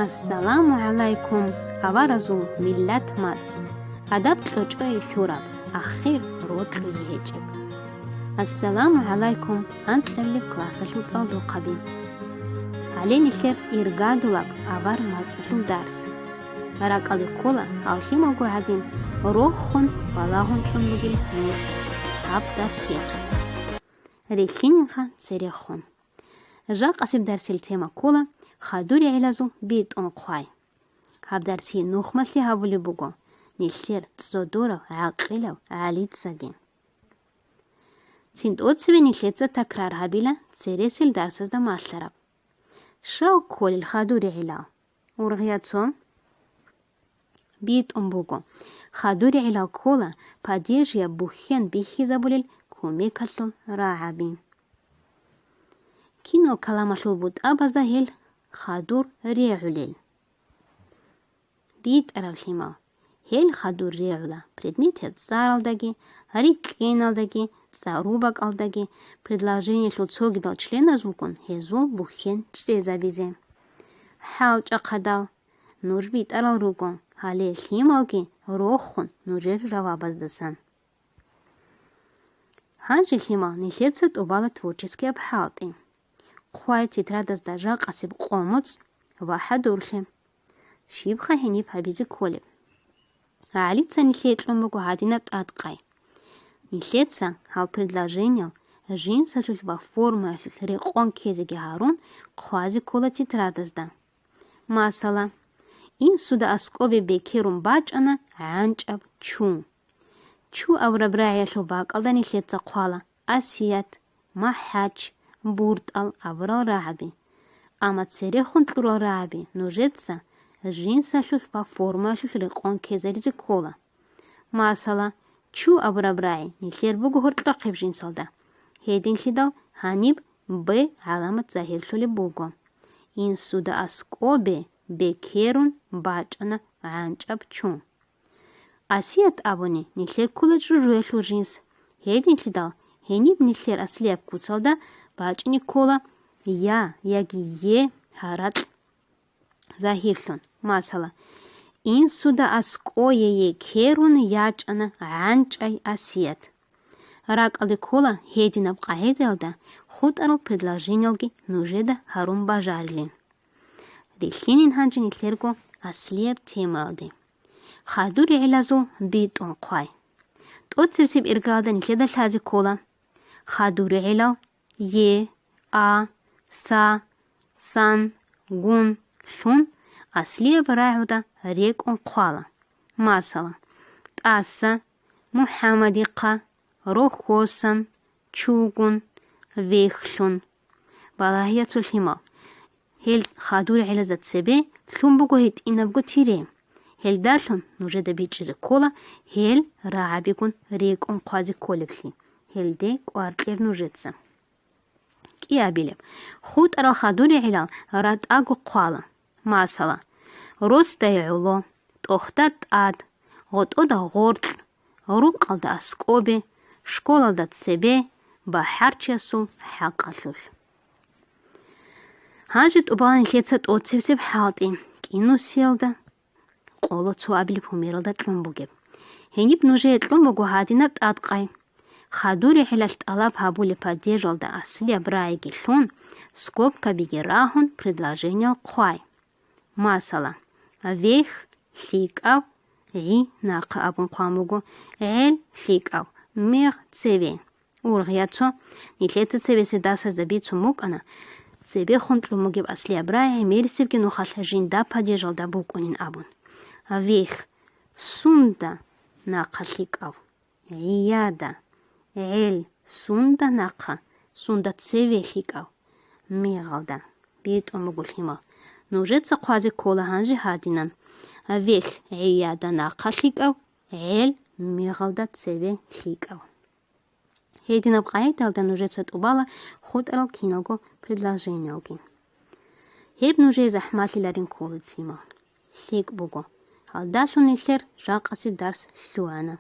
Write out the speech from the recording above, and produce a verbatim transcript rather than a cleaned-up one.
Ассаламу гӀалайкум, аваразул миллат мацӀ, адаб кьочӀое лъураб, ахир рокьуе гьечӀеб. Ассаламу гӀалайкум, анкьабилеб классалъул цӀалдохъаби. Гьале нилъер иргадулаб авар мацӀалъул дарс. РакӀалде ккола гьал лъималго гӀадин рохун балагьун чӀун бугел нур гьаб дарсихъ. Релълъининха церехун. Жакъасеб дарсил тема ккола хадурегӀилазул битӀун хъвай. Гьаб дарсие нухмалъи гьабулеб буго нилъер цӀодорав гӀакъилав ГӀалицаги. Цин тӀоцебе нилъеца такрар гьабила цересел дарсазда малъараб. Щал кколел хадурегӀилал? Ургъя цо. БитӀун буго. ХадурегӀилал ккола падежияб бухьен бихьизабулел кумекалъул рагӀаби. Кинал каламалъул бутӀабазда гьел хадур регӀулел? БитӀарав лъимал. Гьел хадур регӀула предметияб цӀаралдаги, рикӀкӀеналдаги, цӀарубакӀалдаги, предложениялъул цогидал членазулгун гьезул бухьен чӀезабизе. ХӀалчӀахъадал, нуж битӀарал руго, гьале лъималги рохун нужер жавабаздасан. Гьанже лъимал нилъеца тӀубала творческияб хӀалтӀи. Хъвай тетрадазда жакъасеб къо-моцӀ ва хӀадурлъе. Щибха гьениб гьабизе кколеб? ГӀалица нилъее кьун буго гьадинаб тӀадкъай. Нилъеца гьал предложениял жинсалъулъ ва формаялъулъ рекъон ккезеги гьарун хъвазе ккола тетрадазда. Масала, инсуда аскӀобе бекерун бачӀана гӀанчӀаб чу. Чу абураб рагӀиялъул бакӀалда нилъеца хъвала Асият, МахӀач, БуртӀал абурал рагӀаби. Амма церехун кьурал рагӀаби нужеца жинсалъулъ ва формаялъулъ рекъон ккезаризе ккола. Масала, чу абураб рагӀи нилъер буго гьоркьохъеб жинсалда. Гьединлъидал гьаниб Б гӀаламат загьирлъулеб буго. Инсуда аскӀобе бекерун бачӀана гӀанчӀаб чу. Асият абуни нилъер ккола чӀужуялъул жинс. Гьединлъидал гьениб нилъер аслияб куцалда бачӀине ккола я яги е гьаракь загьирлъун. Масала, инсуда аскӀое екерун ячӀана гӀанчӀай Асият. РакӀалде ккола гьединаб къагӀидаялда хутӀарал предложениялги нужеда гьарун бажарилин. Рилълъинин гьанже нилъерго аслияб темаялде. ХадурегӀилазул битӀун хъвай. ТӀоцебесеб иргаялда нилъеда лъазе ккола. ХадурегӀилал е, а, са, сан, гун, лъун аслияб рагӀуда рекӀун хъвала. Масала, тӀаса, МухӀамадихъа, рохьосан, чугун, вехьлъун. Балагье цо лъимал. Гьел хадурегӀилазда цебе лъун буго гьитӀинабго тире. Гьелдалъун нужеда бичӀчӀизе ккола гьел рагӀабигун рекӀун хъвазе кколеблъи. Гьелде кӀвар кьер нужеца. КӀиабилеб. ХутӀарал хадурегӀилал ратӀаго хъвала. Масала, росдае гӀоло, тӀохда тӀад, гъотӀода гъоркь, рукъалда аскӀобе, школалда цебе, бахӀарчиясул хӀакъалъулъ. Гьанже тӀубала нилъеца тӀоцебесеб хӀалтӀи, кӀинусиялда къоло цо абилеб гьумералда кьун бугеб. Гьениб нужее кьун буго гьадинаб тӀадкъай. ХадурегӀилалъ тӀалаб гьабулеб падежалда аслияб рагӀиги лъун, скобкабиги рагьун предложениял хъвай. Масала, вехь лъикӀав, гӀи нахъа абун хъван буго, гӀел лъикӀав, мегъ цеве. Ургъя цо, нилъеца цебесеб дарсазда бицун букӀана, цебехун кьун бугеб аслияб рагӀи гӀемерисебги нухалъ жинда падежалда букӀунин абун. Вехь сунда нахъа лъикӀав, гӀияда, гӀел сунда нахъа, сунда цеве лъикӀав, мегъалда. БитӀун буго лъимал. Нужеца хъвазе ккола гьанже гьадинан: вехь гӀияда нахъа лъикӀав, гӀел мегъалда цеве лъикӀав. Гьединаб къагӀидалда нужеца тӀубала хутӀарал киналго предложениялги. Гьеб нужее захӀмалъиларин кколеб лъимал. ЛъикӀ буго. Гьалдалъун нилъер жакъасеб дарс лъугӀана.